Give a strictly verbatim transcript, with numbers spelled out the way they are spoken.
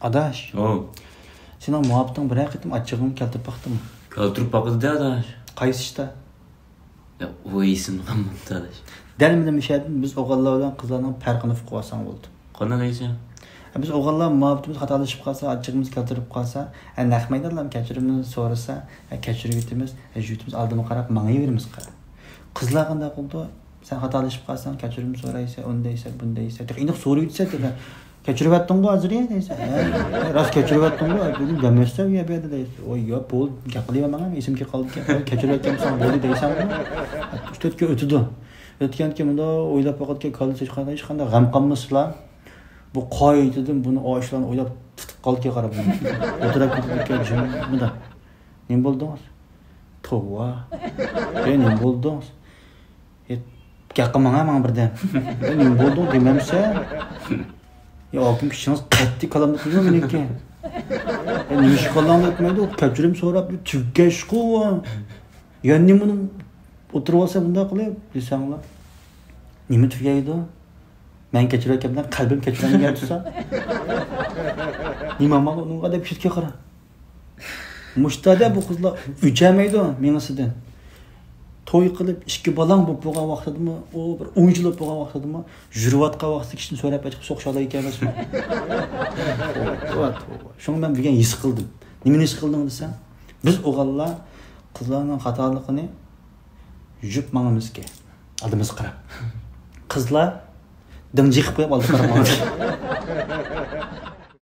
ئاداش، ھو. سېنىڭ مۇھەببىتىڭ بىرەر قېتىم ئاچچىقىڭنى كەلتۈرۈپ باقتىمۇ؟ كەلتۈرۈپ باقىدۇ-دە، ئاداش. قايسى ئىشتا؟ يا، ئۇ ئېسىمدە قالماپتۇ، ئاداش. دەل مانا مۇشۇ يەردىن بىز ئوغۇللار بىلەن قىزلارنىڭ پەرقىنى ئۇقۇپ ئالساڭ بولدى. قانداق دەيسەن؟ بىز ئوغۇللار مۇھەببىتىمىز خاتالىشىپ قالسا، ئاچچىقىمىز كەلتۈرۈپ قالسا، نەق مەيداندا كەچۈرۈمنى سورىسا، كەچۈرۈۋېتىمىز، يۈرىكىمىز ئالدىمغا قاراپ ماڭىۋېرىمىز. قىزلار قانداق قىلىدۇ؟ سەن خاتالىشىپ قالساڭ، كەچۈرۈم سورايسەن، ئۇنى دەيسەن، بۇنى دەيسەن. تېخى ئېنىق سورىۋېتىسەن تېخى. «كەچۈرۈۋەتتىڭغۇ ھازىر يا؟» دەيسەن. «ھە، راست كەچۈرۈۋەتتىڭغۇ، بۈگۈن دەم يەرسەن يا بۇ يەردە» دەيسەن. «ۋاي ياق، بولدى، گەپ قىلىۋەرمەڭ، ئېسىمگە قالدى، كەچۈرۈۋەتكەن بولساڭ بولدى» دەيسەن. ئۈچ تۆت كۈن ئۆتىدۇ. ئۆتكەنكىن مۇنداق ئويلاپ باقىدىكەن، كاللىسى ھېچقانداق، ھېچقانداق غەم قالمىسىلا، بۇ قايتىدىن بۇنى ئاشۇلارنى ئويلاپ تۇتۇپ قالىدىكەن، قاراپ ئولتۇراپ كېتىدىكەن. مۇنداق، «نېمە بولدىڭىز؟» «توۋا. ئەي، نېمە بولدىڭىز؟» «ئەي، گەپ قىلماڭ ھە ماڭا بىردەم.» «ئەي، نېمە بولدۇڭ دېمەمسەن؟» «يا ئاكىم، كۈچىڭىز قەتئىي كاللامنى قىلىدۇ مېنىڭكى.» «ئەي، نېمە ئىش كاللاڭنى ئۆتمەيدۇ؟ كەچۈرۈم سوراپ تۈگىگەچقۇ. يەنە نېمە ئۇنىڭ ئولتۇرۇۋالسا بۇنداق قىلىپ دېسەڭلار.» «نېمە تۈگەيدۇ؟ مەن كەچۈرۈۋەتكەن بىلەن قەلبىم كەچۈرەلمىگەن تۇرسا.» «نېمە ئامال ئۇنىڭغا؟» دەپ كېتىدىكەن قارا. مۇشتادا بۇ قىزلار ئۆچەلمەيدۇ مېڭىسىدىن. توي قىلىپ ئىككى بالاڭ بولۇپ بولغان ۋاقتىدىمۇ، ئۇ بىر ئون يىل بولۇپ بولغان ۋاقتىدىمۇ يۈرۈۋاتقان ۋاقتىدا كىشىدىن سوراپ ئېچىپ سوقۇشالايدىكەن ئەمەسمۇ؟ توۋا، توۋا. شۇڭا مەن بۈگۈن ھېس قىلدىم. نېمىنى ھېس قىلدىڭ دېسەم، بىز ئوغۇللار قىزلارنىڭ خاتالىقىنى يۇيۇپ ماڭىمىزكەن، ئالدىمىزغا قاراپ. قىزلار دىڭ جىقىپ قويۇپ ئالدىغا قاراپ ماڭىدۇ.